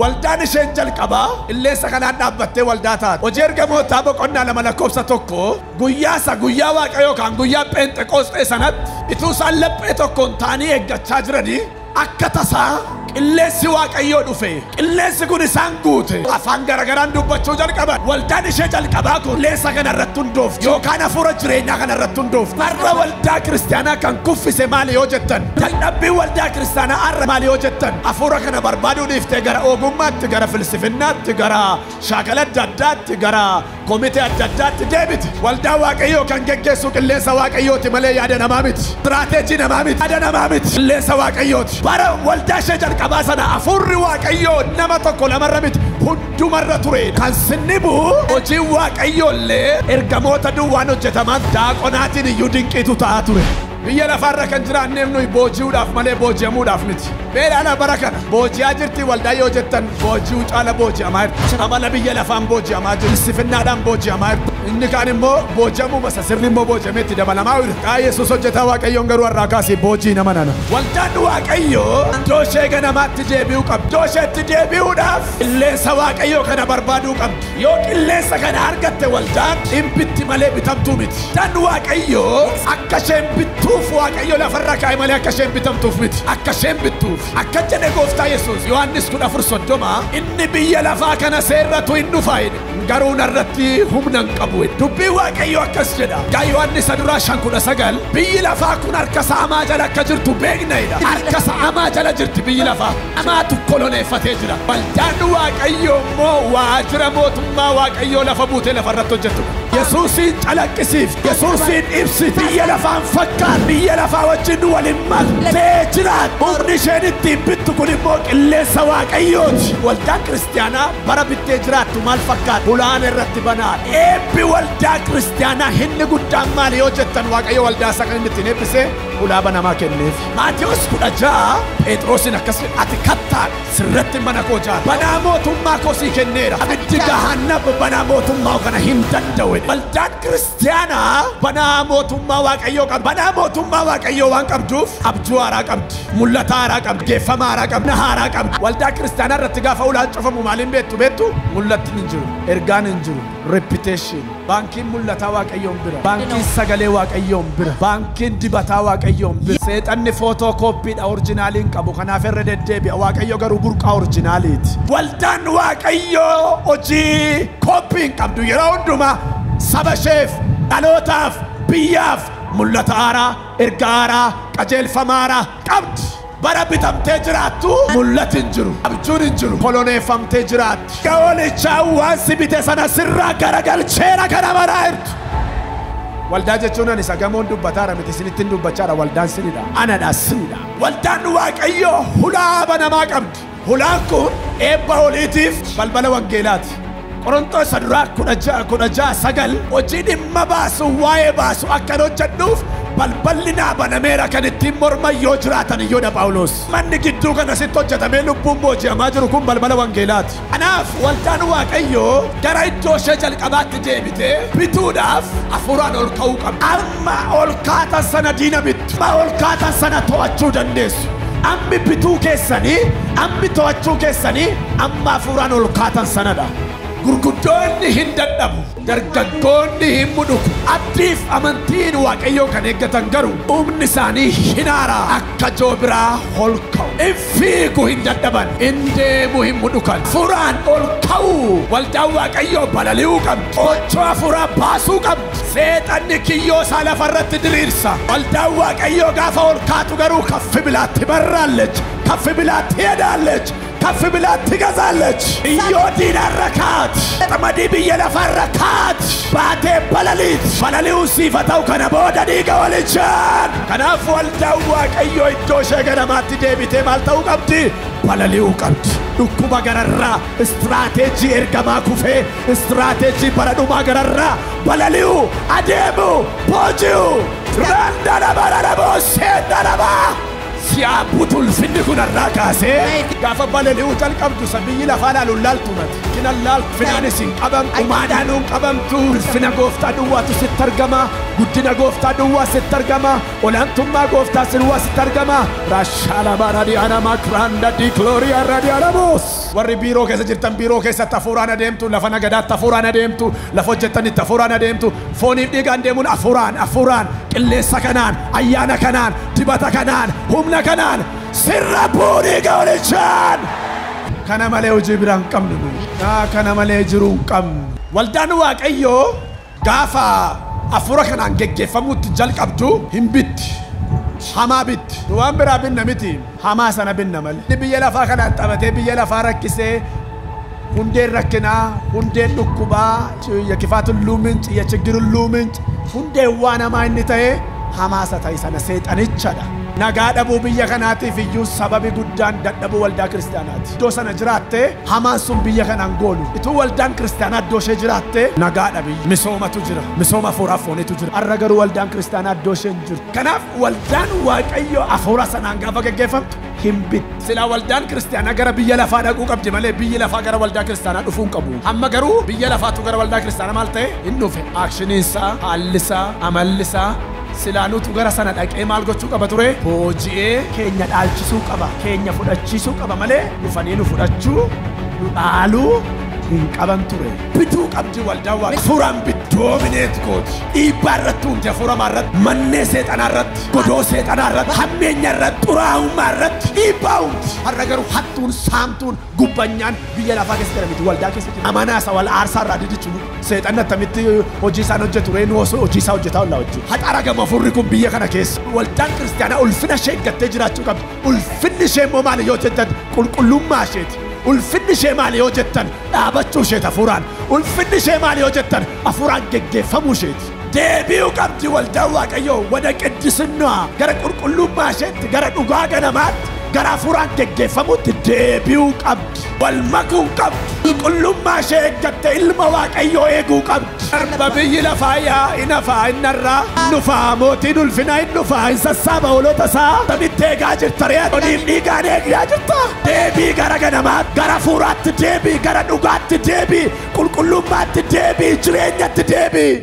Waldaan isheen jalqabaa qilleensa kanaan dhaabbattee waldaa taate. Hojii ergamootaa boqonnaa 2 lakkoofsa 1 guyyaa isa guyyaa Waaqayyoo kan guyyaa Pheenxeqoosxee sanatti ituu isaan laphee tokkoon ta'anii eeggachaa jiranii akka tasaa qilleensi Waaqayyoo dhufe. Qilleensi kun isaan guute. Afaan garagaraan dubbachuu jalqaban. Waldaan ishee jalqabaa kun qilleensa kana irratti hundoofti yookaan hafuura jireenyaa kana irratti hundoofti. Har'a waldaa kiristaanaa kan kuffise maali yoo jettan, jalqabbii waldaa kiristaanaa har'a maali yoo jettan, hafuura kana barbaaduu dhiiftee gara ogummaatti, gara filsifinnaatti, gara shaakala adda addaatti, gara komitee adda addaatti deebiti. Waldaa Waaqayyoo kan geggeessu qilleensa Waaqayyooti malee yaada namaa miti. Istiraateejii namaa miti. Yaada namaa miti. Qilleensa Waaqayyooti. Bara waldaa ishee jalqabaa sana hafuurri Waaqayyoo nama tokko lamarra miti, hundumarra ture. Kan sinnibu hojiin Waaqayyoo illee ergamoota duwwaan hojjetaman daaqonaatiin iyyuu dinqiitu ta'aa ture. Biyya lafaarra kan jiraanneef nuyi booji'uudhaaf malee booji'amuudhaaf miti. Beelaala bara kana booji'aa jirti waldaa yoo jettan booji'uu caala booji'amaa jirti. Amala biyya lafaan booji'amaa jirti. Sifinnaadhaan booji'amaa jirti. Inni kaan immoo booji'amuu basa sirri immoo booji'amee itti dabalamaa jira. Kaa Yesuus hojjetaa Waaqayyoon garuu har'aa kaasee boojii nama nana. Waldaan Waaqayyoo iddoo ishee ganamaatti deebi'uu qabdi. Iddoo isheetti deebi'uudhaaf qilleensa Waaqayyoo kana barbaaduu qabdi. Yoo qilleensa kana argatte waldaan hin bitti malee bitamtuu miti. Waldaan Waaqayyoo akka isheen bittuuf Waaqayyo lafarra kaa'e malee akka isheen bitamtuuf miti. Akka isheen bittuuf. Akka jedhe gooftaa Yesuus Yohaannis 14:30 inni biyya lafaa kana seerratu hin dhufa jedhe. Garuu narratti humna hin qabu. Dubbii Waaqayyoo akkas jedha. Gaa Yohaannis duraa 5:19 biyyi lafaa kun harka saamaa jala akka jirtu beekna jedha. Harka saamaa jala jirti biyyi lafaa. Hamaatu koloneeffatee jira. Waldaan Waaqayyoo immoo waajjira mootummaa Waaqayyoo lafa buutee lafarratti hojjettu. Yesuusiin calaqqisiif, Yesuusiin ibsi, biyya lafaan fakkaat, biyya lafaa wajjin waliin maktee jiraat. Humni isheen ittiin bittu kun immoo qilleensa Waaqayyooti. Waldaan kiristaanaa bara bittee jiraattu maal fakkaata? Hulaan irratti banaa. Eebbi waldaa kiristaanaa inni guddaan maali yoo jettan Waaqayyo waldaa isaa kan inni ittiin eebbise hulaa banamaa kenneef. Maatiyos 16 Phexrosin akkas jedhe, ati kattaa sirratti mana koo ijaara. Banaa mootummaa koo sii kenneera. Abiddi gahaannab banaa mootummaa kana hin danda'u. Waldaan kiristaanaa banaa mootummaa Waaqayyoo qabdi. Banaa mootummaa Waaqayyoo waan qabduuf abjuu haaraa qabdi. Mul'ata haaraa qabdi. Geeffama haaraa qabdi. Na haaraa qabdi. Waldaa kiristaanaa irratti gaafa ulaan cufamu maaliin beektu beektu? Mul'atni hin jiru. Ergaan hin jiru. Repetition. Baankiin mul'ataa Waaqayyoon bira. Baankiin sagalee Waaqayyoon bira. Baankiin dibataa Waaqayyoon bira. Seexanni footoo kooppiidha orjinaaliin qabu. Kanaaf irra deddeebi'a. Waaqayyo garuu burqaa orjinaaliiti. Waldaan Waaqayyoo hojii kooppii hin qabdu. Yeroo hundumaa saba isheef, dhalootaaf, biyyaaf mul'ata haaraa, ergaa haaraa, qajeelfama haaraa qabdi. Bara bitamtee jiraattu mul'ati hin jiru, abjuun hin jiru, koloneeffamtee jiraatti. Ga'oolichaa waan si bite sana sirraa garagalcheera kana maraa jirtu. Waldaa jechuun ani isa gamoon dubbataara miti, isinittiin dubbachaadha. Waldaan sinidha. Anadha sinidha. Waldaan Waaqayyoo hulaa banamaa qabdi. Hulaan kun eebba oliitiif balbala wangeelaati. Qorontoos isa duraa 16:16-9 hojii dhimma baasu waa'ee baasu akkan hojjedhuuf balballi naa banameera kan ittiin morman yoo jiraatan iyyoodha Phaawulos. Manni gidduu kana sitti hojjetamee lubbuun booji'amaa jiru kun balbala wangeelaati. Kanaaf waldaan Waaqayyoo gara iddoo ishee jalqabaatti deebitee bituudhaaf hafuuraan ol ka'uu qabdi. Amma ol kaatan sana diina bittu. Amma ol kaatan sana to'achuu dandeessu. Ammi bituu keessanii, ammi to'achuu keessanii, amma hafuuraan ol kaatan sanadha. Gurguddoonni hin dadhabu, dargaggoonni hin mudhuku. Abdiif amantiin Waaqayyoo kan eeggatan garuu humni isaanii hin haaraa akka joobiraa ol ka'u. In fiigu hin dadhaban, in deemu hin mudhukan. Hafuuraan ol ka'u. Waldaan Waaqayyoo balali'uu qabdi. Qoochoo hafuuraa baasuu qabdi. Seexanni kiyyoo isaa lafarratti diriirsa. Waldaan Waaqayyoo gaafa ol kaatu garuu kaffi bilaatti barraallechi, kaffi bilaatti hedaallechi, kaffi bilaatti ትገዛለች። Iyyoo diinarra kaati. Xamadii biyya lafarra kaati. Baatee balaliit. Balali'uun siif haa ta'u kana booda dhiiga walichaan. Kanaaf waldaan Waaqayyoo iddoo ishee ganamaatti deebitee maal ta'uu qabdi? Balali'uu qabdi. Dhukkuba gararraa, istiraateejii ergamaa kufee, istiraateejii bara dhumaa gararraa balali'uu, adeemuu, booji'uu. Randalabalaboo seendalabaa. Siyaabbutu ulfinni kun har'aa kaasee gaafa balali'uu jalqabdu sa biyyi lafaa laaluun laaltu mati. Kina laaltu finaanis hin qabamtu, dhumaadhaan hin qabamtu. Ulfina gooftaa duwwaatu sitti argama. Guddina gooftaa duwwaa sitti argama. Olaantummaa gooftaa duwwaa sitti argama. Rashala baradiana makranda di gloria radianamos. Warri biiroo keessa jirtan biiroo keessatti hafuuraan adeemtu, lafa nagadaatti hafuuraan adeemtu, lafa hojjettanitti hafuuraan adeemtu, fooniif dhiigaan deemuun hafuuraan, hafuuraan, qilleensa kanaan, ayyaana kanaan, dibata kanaan, humna kanaan, sirra buunii ga'olichaan. Kana malee hojii biraa hin qabnu nuyi. Kana malee jiruu hin qabnu. Waldaan Waaqayyoo gaafa hafuura kanaan geggeeffamuutti jalqabdu hin bitti. Hamaa bitti. Waan biraa binna miti. Hamaa sana binna malee. Inni biyya lafaa kanaan taphatee biyya lafaa rakkisee hundeen rakkinaa, hundeen dhukkubaa, የክፋት ሁሉ ምንጭ፣ የችግር ሁሉ ምንጭ፣ hundeen waan hamaa inni ta'e hamaa isa ta'e sana seexanichadha. Nagaa dhabuu biyya kanaatiif iyyuu sababi guddaan dadhabuu waldaa kiristaanaati. Iddoo sana jiraattee hamaan sun biyya kanaan goolu. Ituu waldaan kiristaanaa iddoo ishee jiraattee nagaa dhabi. Misoomatu jira. Misooma hafuuraaf fooniitu jira. Har'a garuu waldaan kiristaanaa iddoo ishee hin jirtu. Kanaaf waldaan Waaqayyoo hafuura sanaan gaafa geggeeffamtu hin bitti. Silaa waldaan kiristaanaa gara biyya lafaa dhaquu qabdi malee biyyi lafaa gara waldaa kiristaanaa dhufuu hin qabu. Amma garuu biyya lafaatu gara waldaa kiristaanaa maal ta'e hin dhufe. Aakshiniinsaa, haallisaa, amallisaa silaa nutu gara sana dhaqee maal gochuu qaba ture? Booji'ee keenya dhaalchisuu qaba, keenya fudhachiisuu qaba malee dhufanii nu fudhachuu, nu dhaaluu hin qaban ture. Bituu qabdi waldaan Waaqaa. Hafuuraan biddoomineet gooti. Dhiibbaa irratti hundi hafuura irratti, mannee seexanaa irratti, godoo seexanaa irratti, hammeenya irratti, xuraa'ummaa irratti dhiibbaa hundi. Har'a garuu hattuun, saamtuun, gubbanyaan biyya lafaa keessa jira miti waldaa keessa jira. Amanaa isa wal aarsaa irraa didichu seexanni attamitti hojii isaan hojjetu ree nu osoo hojii isaa hojjetaa ollaa wajjin. Haxaara gama hafuurri kun biyya kana keessa. Waldaan kiristaanaa ulfina ishee eeggattee jiraachuu qabdi. Ulfinni ishee immoo maali yoo jettan qulqullummaa isheeti. Ulfinni ishee maali yoo jettan dhaabachuu isheeti hafuuraan. Ulfinni ishee maali yoo jettan hafuuraan geggeeffamuu isheeti. Deebi'uu qabdi waldaan Waaqayyoo wada qiddisinaa gara qulqullummaa isheetti, gara dhugaa ganamaatti, gara hafuuraan geggeeffamuutti deebi'uu qabdi. Wal makuu qabdi. Qulqullummaa ishee eeggatte ilma Waaqayyoo eeguu qabdi. Darba biyyi lafaa yaa hin hafaa hin narraa dhufaa mootiin ulfinaa hin dhufaa hin sassaaba hoolota isaa. Tamitti eegaa jirta ree oniif dhiigaan eegaa jirta. Deebii gara ganamaatti, gara hafuuraatti deebii, gara dhugaatti deebii, qulqullummaatti deebii, jireenyatti deebii.